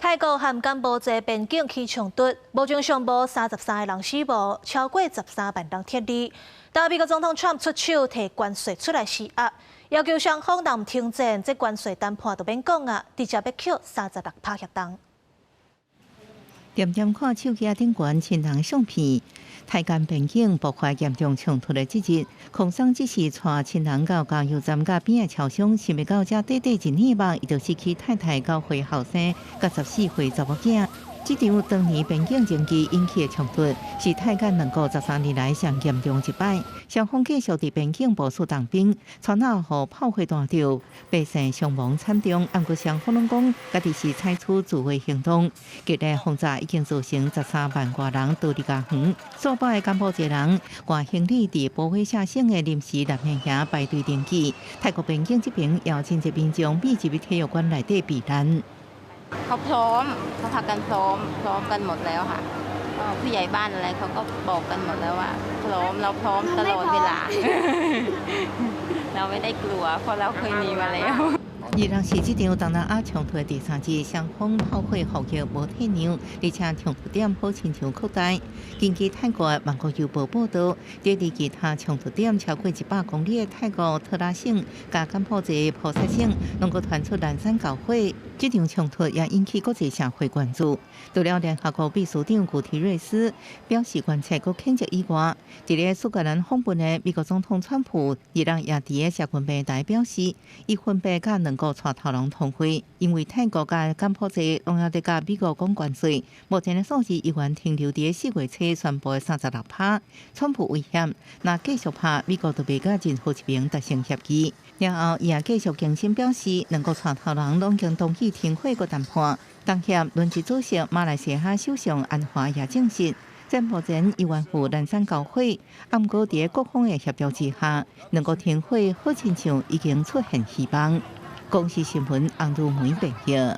泰國和柬埔寨邊境起衝突，目前上無33個人死亡，超過13萬人撤離。但美國總統川普出手提關稅出來施壓，要求雙方若毋停戰，這關稅談判就免講啊，直接欲扣36趴遐重。恬恬看手機仔頂懸親人相片，泰柬邊境爆發嚴重衝突的這日，空桑只是帶親人到加油站佮邊仔超商，想袂到這短短一年目，伊就失去太太、9歲後生佮14歲查某囝。這場當年邊境爭議引起的衝突，是泰柬兩國13年來上嚴重一擺。雙方繼續佇邊境部署重兵，川口予炮火彈著，百姓傷亡慘重。毋過雙方攏講，家己是採取自衛行動。激烈轟炸已經造成13萬外人逃離家園，數百个柬埔寨人掛行李佇波威舍省的臨時難民營排隊登記。泰國邊境這邊有真濟民眾密集佇體育館內底避難。 เขาพร้อมเขาพากันพร้อมพร้อมกันหมดแล้วค่ะผู้ใหญ่บ้านอะไรเขาก็บอกกันหมดแล้วว่าพร้อมเราพร้อมตลอดเวลาเราไม่ได้กลัวเพราะเราเคยมีมาแล้ว二人是這場東南亞衝突的第三日，雙方炮火砲擊無退讓，而且衝突點好親像擴大。根據泰國《曼谷郵報》報導，佇離其他衝突點超過100公里的泰國特拉省佮柬埔寨波薩省，攏閣傳出連山交火。這場衝突也引起國際社會關注。除了聯合國秘書長古提瑞斯表示關切閣譴責以外，佇咧蘇格蘭訪問的美國總統川普，二日也佇咧社群平台表示，伊分別佮兩國帶頭人通話，因為泰國佮柬埔寨攏猶佇佮美國講關稅，目前的數字依然停留佇4月初宣布的36趴。川普威脅，若繼續拍，美國就袂佮任何一邊達成協議。了後，伊也繼續更新表示，兩國帶頭人攏經同意停火閣談判。東協輪值主席馬來西亞首相安華也證實，戰目前依然有連山交火，毋過佇各方的協調之下，兩國停火好親像已經出現希望。公視新聞，洪如梅編譯。